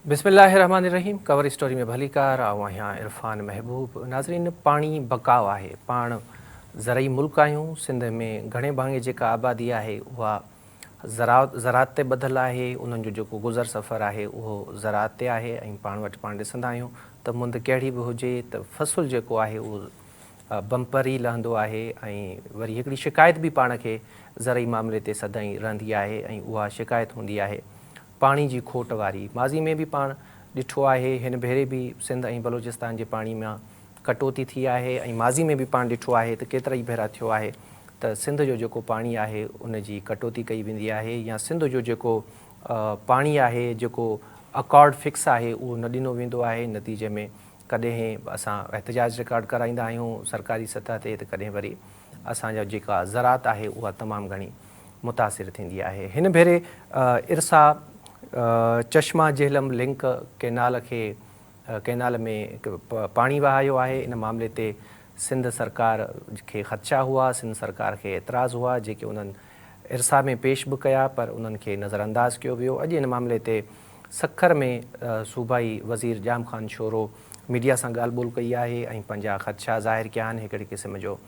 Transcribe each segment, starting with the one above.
بسم الله الرحمن الرحيم ڪور اسٽوري ۾ ڀليڪار آئون آهيان عرفان محبوب ناظرين پاڻي بقاء آهي پاڻ زرعي ملڪ آهيون سنڌ ۾ گهڻي ڀاڱي جيڪا آبادي آهي اها زراعت زراعت تي ٻڌل آهي انهن جو جيڪو گذر سفر آهي اهو زراعت تي آهي ۽ پاڻ وٽ پاڻ ڏسندا آهيون ته مند ڪهڙي به هجي ته فصل جيڪو آهي اهو بمپر ئي لهندو آهي ۽ وري هڪڙي شڪايت به پاڻ کي زرعي معاملي تي سدائين رهندي آهي ۽ اها شڪايت هوندي آهي پاڻي جي کوٽ واري ماضي ۾ به پاڻ ڏٺو آهي هن ڀيري به سنڌ ۽ بلوچستان جي پاڻي مان ڪٽوتي ٿي آهي ۽ ماضي ۾ به پاڻ ڏٺو آهي ته ڪيترائي ڀيرا ٿيو آهي ته سنڌ جو جيڪو پاڻي آهي ان جي ڪٽوتي ڪئي ويندي آهي يا سنڌ جو جيڪو پاڻي آهي جيڪو اڪارڊ فڪس آهي اهو نه ڏنو ويندو آهي نتيجي ۾ ڪڏهن اسان احتجاج رڪارڊ ڪرائيندا آهيون سرڪاري سطح تي ته ڪڏهن وري اسان جا جيڪا زراعت آهي اها تمام گهڻي متاثر ٿيندي آهي. هن ڀيري ارسا چشما جهلم لنڪ ڪئنال کي ڪئنال ۾ پاڻي وهايو آهي ان معاملي تي سنڌ سرڪار کي خدشا هئا سنڌ سرڪار کي اعتراض هئا جيڪي انهن ارسا ۾ پيش به ڪيا پر انهن کي نظرانداز ڪيو ويو اڄ ان معاملي تي سکر ۾ صوبائي وزير ڄام خان شورو ميڊيا سان ڳالهه ٻولهه ڪئي آهي ۽ پنهنجا خدشا ظاهر ڪيا آهن هڪڙي قسم جو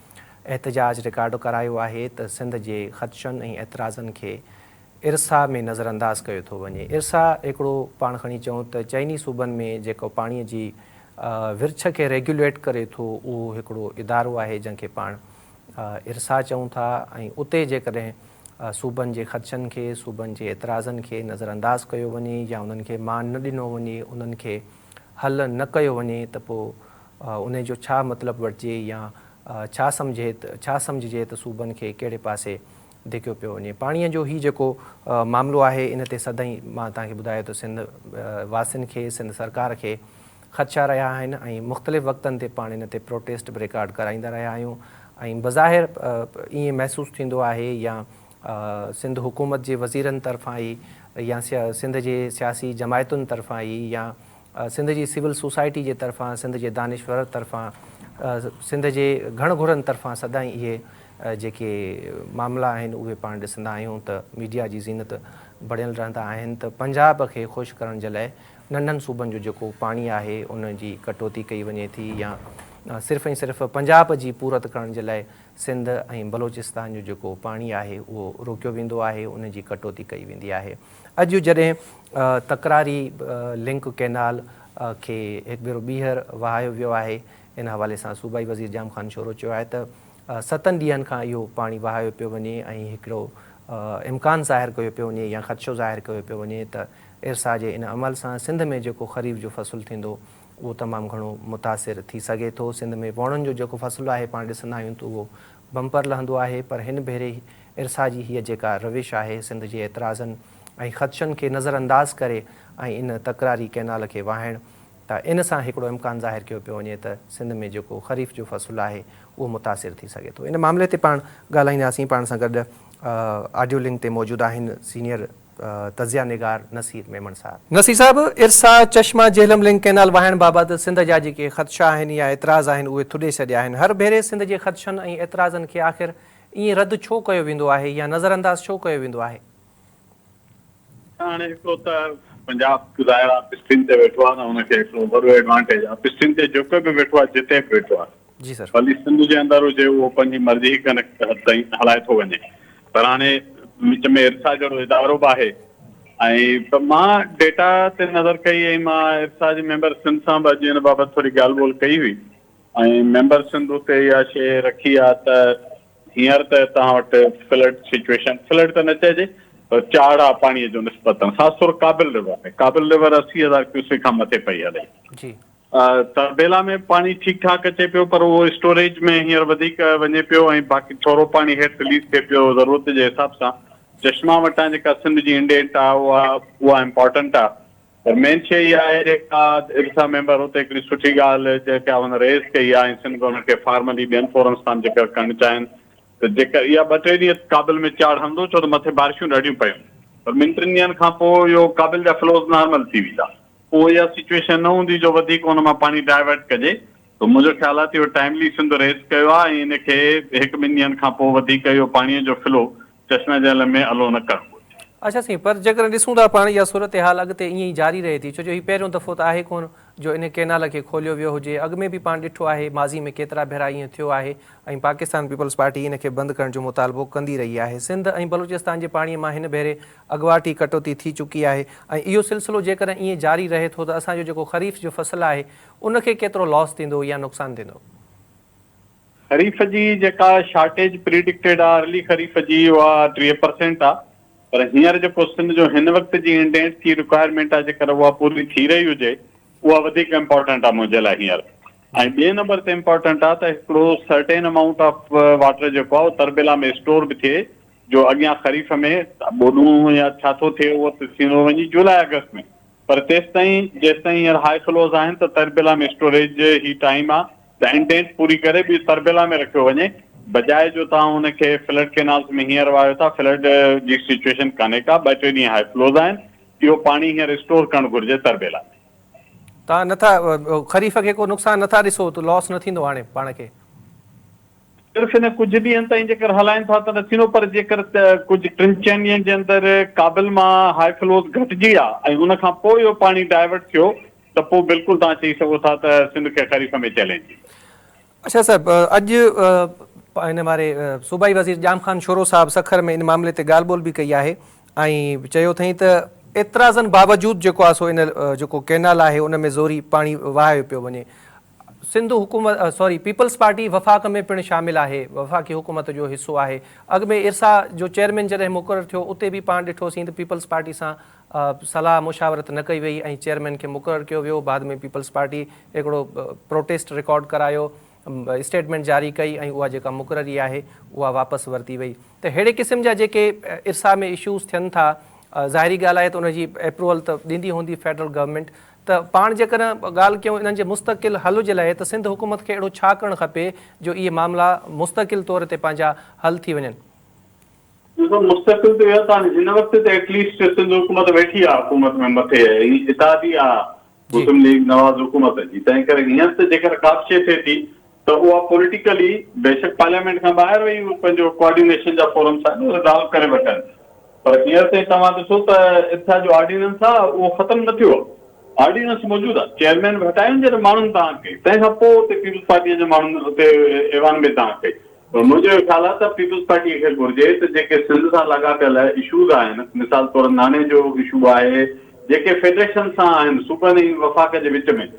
احتجاج رڪارڊ ڪرايو آهي ته سنڌ جي خدشن ۽ اعتراضن کي ارسا ۾ نظرانداز ڪيو ٿو وڃي. ارسا هڪڙو پاڻ کڻي چئون ته چئني صوبن ۾ جيڪو پاڻي جي ورڇ کي ريگيوليٽ ڪري ٿو اهو هڪڙو ادارو آهي جنهن کي پاڻ ارسا چئون ٿا ۽ اتي جيڪڏهن صوبن جي خدشن کي صوبن جي اعتراضن کي نظرانداز ڪيو وڃي يا انهن کي مان نه ڏنو وڃي انهن کي حل نه ڪيو وڃي ته پوء انهي جو ڇا مطلب وٺجي يا ڇا سمجهي ڇا سمجهجي ته صوبن کي ڪهڙي پاسي ڌڪيو پيو وڃي. پاڻيء جو هي جيڪو معاملو آهي ان تي سدائين مان توهان کي ٻڌايو ته سنڌ واسين کي سنڌ سرڪار کي خدشا رهيا آهن ۽ مختلف وقتن تي پاڻ ان تي پروٽيسٽ به رڪارڊ ڪرائيندا رهيا آهيون ۽ بظاهر ائين محسوس ٿيندو آهي يا سنڌ حڪومت جي وزيرن طرفان ئي يا سنڌ جي سياسي جماعتن طرفان ئي يا سنڌ جي سول سوسائٽي جي طرفان، سنڌ جي دانشورن طرفان، سنڌ جي گهڻ گهرن طرفان سدائين اهي جيڪي معاملا آهن اهي پاڻ ڏسندا آهيون ته ميڊيا جي زينت بڻيل رهندا آهن ته پنجاب کي خوش ڪرڻ جي لاء ننڍن صوبن جو جيڪو پاڻي آهي ان جي ڪٽوتي ڪئي وڃي ٿي يا صرف ۽ صرف پنجاب جي پورت ڪرڻ جي لاء سنڌ ۽ بلوچستان جو جيڪو پاڻي آهي اهو روڪيو ويندو آهي ان جي ڪٽوتي ڪئي ويندي آهي. اڄ جڏهن تڪراري لنڪ ڪئنال کي هڪ ڀيرو ٻيهر وهايو ويو آهي ان حوالي سان صوبائي وزير ڄام خان شورو چيو آهي ته ستن ڏينهن کان اهو پاڻي وهايو پيو وڃي ۽ هڪڙو امڪان ظاهر ڪيو پيو وڃي يا خدشو ظاهر ڪيو پيو وڃي ته ارسا جي ان عمل سان سنڌ ۾ جيڪو خريف جو فصل ٿيندو اهو تمام گهڻو متاثر ٿي سگهي ٿو. سنڌ ۾ ووڻن جو جيڪو فصل آهي پاڻ ڏسندا آهيون ته اهو بمپر لهندو آهي پر هن ڀيري ارسا جي هيء جيڪا روش آهي سنڌ جي اعتراضن ۽ خدشن کي نظر انداز ڪري ۽ ان تڪراري ڪئنال کي واهڻ ته ان سان هڪڙو امڪان ظاهر ڪيو پيو وڃي ته سنڌ ۾ جيڪو خريف جو فصل آهي اهو متاثر ٿي سگهي ٿو. ان معاملي تي پاڻ ڳالهائينداسين پاڻ سان گڏ آڊيو لنڪ تي موجود آهن سينيئر تجزيه نگار نصير ميمڻ صاحب. نصير صاحب، ارسا چشما جهلم لنڪ ڪئنال واهڻ بابت سنڌ جا جيڪي خدشا آهن يا اعتراض آهن اهي ٿڏي ڇڏيا آهن. هر ڀيري سنڌ جي خدشن ۽ اعتراضن کي آخر ائين رد ڇو ڪيو ويندو آهي يا نظرانداز ڇو ڪيو ويندو آهي؟ هاڻي هڪڙو ته پنجاب ظاهر آهي پسٽين تي ويٺو آهي نه ان کي هڪڙو وڏو ايڊوانٽيج آهي پسٽين تي جيڪو به ويٺو آهي جتي به ويٺو آهي. جي سر. ڀلي سنڌ جي اندر هجي اهو پنهنجي مرضي هڪ حد تائين هلائي ٿو وڃي پر هاڻي وچ ۾ ارسا جهڙو ادارو به آهي ۽ پر مان ڊيٽا تي نظر ڪئي ۽ مان ارسا جي ميمبر سنڌ سان به اڄ ان بابت ٿوري ڳالهه ٻولهه ڪئي هئي ۽ ميمبر سنڌ اتي اها شيء رکي آهي ته هينئر ته توهان وٽ فلڊ سچويشن فلڊ ته نه چئجي پر چاڙهه آهي پاڻي جو نسبتن خاص طور Kabul river ۾ Kabul river 80,000 cusec کان مٿي پئي هلي. جي. تربيلا ۾ پاڻي ٺيڪ ٺاڪ اچي پيو پر اهو اسٽوريج ۾ هينئر وڌيڪ وڃي پيو ۽ باقي ٿورو پاڻي هيٺ رليز ٿئي پيو ضرورت جي حساب سان. چشما وٽان جيڪا سنڌ جي انڊينٽ آهي اها اها امپارٽنٽ آهي پر مين شيء اها آهي جيڪا ارسا ميمبر اتي هڪڙي سٺي ڳالهه جيڪا هن ريز ڪئي آهي ۽ سنڌ گورنمينٽ کي فارملي ٻين فورمز تان جيڪر ڪرڻ چاهين ته جيڪر اها ٻه ٽي ڏينهن ڪابل ۾ چاڙهه هلندو ڇو ته مٿي بارشون ڏاڍيون پيون پر ٻن ٽن ڏينهن کان پوء اهو ڪابل جا فلوز نارمل ٿي ويندا. پوء اها سچوئيشن نه هوندي جو وڌيڪ ان مان پاڻي ڊائيورٽ ڪجي ته منهنجو خيال آهي ته اهو ٽائيملي سنڌ ريز ڪيو آهي ۽ ان کي هڪ ٻن ڏينهن کان پوء وڌيڪ اهو پاڻي جو فلو چشمه جهلم ۾ الو نه ڪرڻ گهرجي. اڇا سائين پر جيڪڏهن ڏسون ٿا پاڻ اها صورتحال اڳتي ائين ئي جاري رهي ٿي ڇو جو هي پهريون دفعو ته آهي ڪونه جو ان ڪينال کي کوليو ويو هجي اڳ ۾ به پاڻ ڏٺو آهي ماضي ۾ ڪيترا ڀيرا ائين ٿيو آهي ۽ پاڪستان پيپلز پارٽي ان کي بند ڪرڻ جو مطالبو ڪندي رهي آهي سنڌ ۽ بلوچستان جي پاڻي مان هن ڀيري اڳواٽ ئي ڪٽوتي ٿي چڪي آهي ۽ اهو سلسلو جيڪڏهن ائين جاري رهي ٿو ته اسان جو جيڪو خريف جو فصل آهي ان کي ڪيترو لاس ٿيندو يا نقصان ٿيندو. خريف جي جيڪا شارٽيج پريڊڪٽيڊ آ ارلي خريف جي اها 30 پرسينٽ آ پر هينئر جيڪو سنڌ جو هن وقت جي انڊينٽ جي رڪوائرمينٽ آ جيڪر اها پوري ٿي رهي هجي اها وڌيڪ امپارٽنٽ آ منهنجي لاء هينئر ۽ ٻئي نمبر تي امپارٽنٽ آ ته هڪڙو سرٽين امائونٽ آف واٽر جيڪو آ اهو تربيلا ۾ اسٽور به ٿئي جو اڳيان خريف ۾ ٻوڏون يا ڇا ٿو ٿئي اهو ته ٿيندو وڃي جولاء آگسٽ ۾ پر تيستائين جيستائين هينئر هاء فلوز آهن ته تربيلا ۾ اسٽوريج هي ٽائيم آ ته انڊينٽ پوري ڪري ٻي تربيلا ۾ رکيو وڃي بجاء جو توهان ان کي فلڊ ڪينالز ۾ هينئر واهيو ٿا فلڊ جي سچوئيشن ڪانهي ڪا ٻه ٽي ڏينهن هاء فلوز آهن اهو پاڻي هينئر اسٽور ڪرڻ گهرجي تربيلا ۾. توهان نٿا خريف کي ڪو نقصان نٿا ڏسو ته لاس نه ٿيندو هاڻي پاڻ کي. صرف هن ڪجهه ڏينهن تائين جيڪر هلائين ٿا ته نه ٿيندو پر جيڪر ڪجهه ٽن چئن ڏينهن جي اندر ڪابل مان هاء فلوز گهٽجي ويا ۽ ان کان پوء اهو پاڻي ڊائيورٽ ٿيو ته پوء بلڪل توهان چئي سگهو ٿا ته سنڌ کي خريف ۾ چئلينج ايندو. اڇا صاحب اڄ ان واري صوبائي وزير ڄام خان شورو صاحب سکر ۾ ان معاملي تي ڳالهه ٻولهه به ڪئي آهي ۽ چيو اٿئين ته اعتراضن باوجود جيڪو آهي سو ان جيڪو ڪينال آهي ان ۾ زوري پاڻي وهايو پيو وڃي سنڌ حڪومت سوري پيپلز پارٽي وفاق ۾ پڻ شامل آهي، وفاقي حڪومت جو حصو آهي. اڳ ۾ ارسا جو چيئرمين جڏهن مقرر ٿيو اتي به پاڻ ڏٺوسين ته پيپلز پارٽي سان صلاح مشاورت نه ڪئي وئي ۽ چيئرمين کي مقرر ڪيو ويو، بعد ۾ پيپلز پارٽي هڪڙو پروٽيسٽ رڪارڊ ڪرايو، اسٽيٽمينٽ جاري ڪئي ۽ اها جيڪا مقرري آهي اها واپس ورتي وئي ته ههڙي قسم جا جيڪي ارسا ۾ اشوز ٿين ٿا ظاهري ڳالهه آهي ته ان جي اپروول ته ڏيندي هوندي فيڊرل گورنمينٽ ته پاڻ جيڪڏهن ڳالهه ڪيون انهن جي مستقل حل جي لاء ته سنڌ حڪومت کي اهڙو ڇا ڪرڻ کپي جو اهي معاملا مستقل طور تي پنهنجا حل ٿي وڃن. ڏسو مستقل ته اهو ته هاڻي هن وقت ته ايٽ ليسٽ سنڌ حڪومت ويٺي آهي حڪومت ۾ مٿي ۽ اتحادي آهي مسلم ليگ نواز حڪومت جي تنهن ڪري هينئر ته جيڪر ڪا به شيء ٿئي ٿي ته اها پوليٽيڪلي بيشڪ پارليامينٽ کان ٻاهر وئي اهي پنهنجو ڪوآرڊينيشن جا فورمس آهن اهي رزالو ڪري وٺن پر هينئر تائين توهان ڏسو ته ارسا جو آرڊيننس آهي اهو ختم نه ٿيو آهي آرڊيننس موجود آهي چيئرمين به هٽايو جڏهن ماڻهن دانهن ڪئي تنهن کان پوء اتي پيپلز پارٽيء جي ماڻهن اتي ايوان ۾ دانهن ڪئي پر منهنجو اهو خيال آهي ته پيپلز پارٽيء کي گهرجي ته جيڪي سنڌ سان لاڳاپيل اشوز آهن مثال طور ناڻي جو اشو آهي جيڪي فيڊريشن سان آهن صوبن ۽ وفاق جي وچ ۾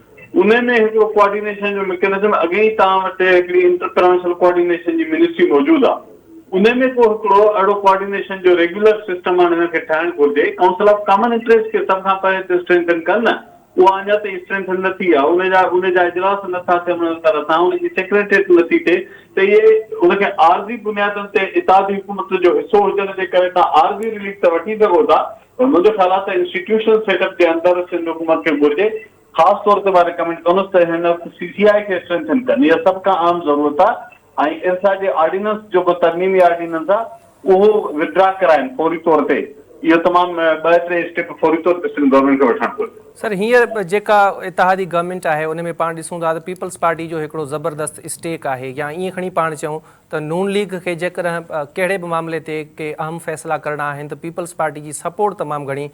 انهي ۾ هڪڙو ڪوآرڊينيشن جو مڪينزم اڳي ئي توهان وٽ هڪڙي انٽر پراونشل ڪوآرڊينيشن جي منسٽري موجود آهي انهي ۾ ڪو هڪڙو اهڙو ڪوآرڊينيشن جو ريگيولر سسٽم هاڻي هن کي ٺاهڻ گهرجي ڪائونسل آف ڪامن انٽريسٽ کي سڀ کان پهرين ته اسٽرينٿن ڪن نه اها اڃا تائين اسٽرينٿن نه ٿي آهي، ان جا ان جا اجلاس نه ٿا ٿين ان طرح سان، ان جي سيڪريٽريٽ نه ٿي ٿئي ته اهي ان کي عارضي بنيادن تي اتحادي حڪومت جو حصو هجڻ جي ڪري توهان عارضي رليف ته وٺي سگهو ٿا پر منهنجو خيال آهي ته انسٽيٽيوشنل سيٽ اپ جي اندر سنڌ حڪومت کي گهرجي خاص طور تي مان ريڪمينڊ ڪندس ته هن وقت سي سي آء کي اسٽرينٿن ڪن اها سڀ کان اهم ضرورت آهي ۽ ارسا جي آرڊيننس جيڪو ترميمي آرڊيننس آهي اهو ودڊرا ڪرائين فوري طور تي اهو تمام ٻه ٽي اسٽيپ فوري طور تي سنڌ گورنمينٽ کي وٺڻ گهرجي. سر هينئر جيڪا اتحادي گورنمينٽ آهي ان ۾ پاڻ ڏسون ٿا ته پيپلز پارٽي جو هڪڙو زبردست اسٽيڪ آهي يا ائين کڻي پاڻ چئون ته نون ليگ کي جيڪڏهن ڪهڙي به معاملي تي ڪي اهم فيصلا ڪرڻا آهن ته پيپلز پارٽي جي سپورٽ تمام گهڻي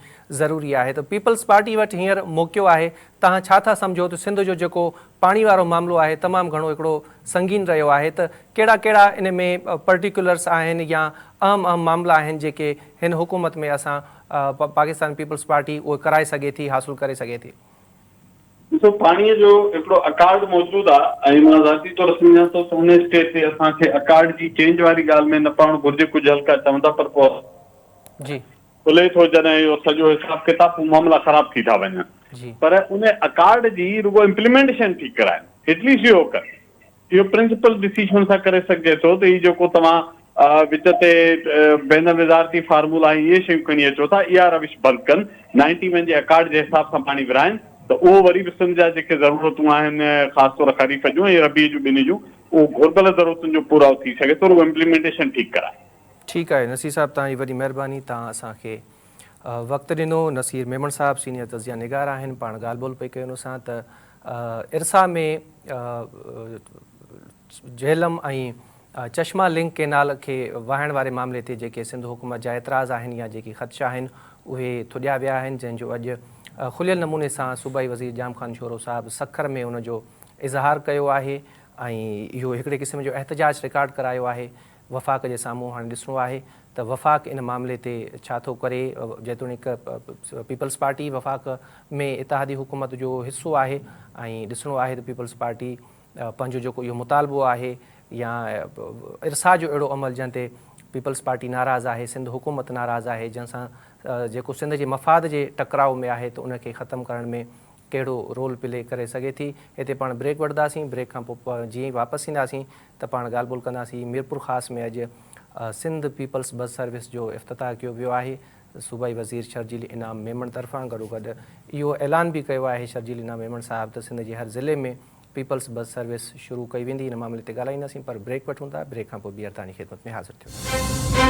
ضروري آهي ته پيپلز پارٽي وٽ هينئر موقعو آهي توهان ڇا ٿا سمجهو ته سنڌ جو جيڪو پاڻي وارو معاملو آهي تمام گهڻو هڪڙو سنگين رهيو آهي ته ڪهڙا ڪهڙا ان ۾ پرٽيڪولرس آهن يا اهم اهم معاملا آهن جيڪي هن حڪومت ۾ اسان پاڪستان پيپلز پارٽي اهي ڪرائي سگهي ٿي حاصل ڪري سگهي ٿي. ڏسو پاڻي جو هڪڙو اڪارڊ موجود آهي ۽ مان ذاتي طور سمجهان ٿو ته هن اسٽيج تي اسان کي اڪارڊ جي چينج واري ڳالهه ۾ نه پوڻ گهرجي ڪجهه حلقا چوندا پر پوء جي. کلي ٿو جڏهن اهو سڄو حساب ڪتاب پوء معاملا خراب ٿي ٿا وڃن پر ان اڪارڊ جي رڳو امپليمينٽيشن ٺيڪ ڪرائن ايٽ ليسٽ اهو ڪن اهو پرنسپل ڊسيشن سان ڪري سگهجي ٿو ته هي جيڪو توهان وچ تي بين الوزارتي فارمولا ۽ اهي شيون کڻي اچو ٿا اها روش بند ڪن نائنٽي ون جي اڪارڊ جي حساب سان پاڻي ورهائن ته اهو وري به سنڌ جا جيڪي ضرورتون آهن خاص طور خريف جون ۽ ربيع جون ٻنهي جون اهو گهربل ضرورتن جو پورائو ٿي سگهي ٿو رڳو امپليمينٽيشن ٺيڪ ڪرائن. ٺيڪ آهي نصير صاحب توهان جي وڏي مهرباني توهان اسان کي وقت ڏنو نصير ميمڻ صاحب سينيئر تجزيه نگار آهن پاڻ ڳالهه ٻولهه پئي ڪئي ان سان ته ارسا ۾ جهلم ۽ چشما لنڪ ڪينال کي وهائڻ واري معاملي تي جيڪي سنڌ حڪومت جا اعتراض آهن يا جيڪي خدشا آهن اهي ٿڏيا ويا آهن جنهن جو اڄ کليل نموني سان صوبائي وزير ڄام خان شورو صاحب سکر ۾ ان جو اظهار ڪيو آهي ۽ اهو هڪڙي قسم جو احتجاج رڪارڊ ڪرايو آهي وفاق جي سامهون هاڻي ڏسڻو آهي ته وفاق ان معاملي تي ڇا ٿو ڪري جيتوڻيڪ پيپلز پارٽي وفاق ۾ اتحادي حڪومت جو حصو آهي ۽ ڏسڻو آهي ته پيپلز پارٽي پنهنجو جيڪو اهو مطالبو آهي يا ارسا جو اهڙو عمل جنهن تي پيپلز پارٽي ناراض آهي، سنڌ حڪومت ناراض آهي، جنهن سان جيڪو سنڌ جي مفاد جي ٽڪراء ۾ آهي ته ان کي ختم ڪرڻ ۾ ڪهڙو رول پلي ڪري سگهي ٿي. هتي پاڻ بريڪ وٺنداسين، بريڪ کان پوء جيئن ئي واپس اينداسين ته پاڻ ڳالهه ٻولهه ڪنداسين. ميرپورخاص ۾ اڄ سنڌ پيپلز بس سروس جو افتتاح ڪيو ويو آهي، صوبائي وزير شرجيل انعام ميمڻ طرفان گڏوگڏ اهو اعلان به ڪيو آهي شرجيل انعام ميمڻ صاحب ته سنڌ جي هر ضلعي ۾ پيپلز بس سروس شروع ڪئي ويندي ان معاملي تي ڳالهائينداسين پر بريڪ وٺون ٿا بريڪ کانپوء ٻيهر توهان جي خدمت ۾ حاضر ٿيون ٿا.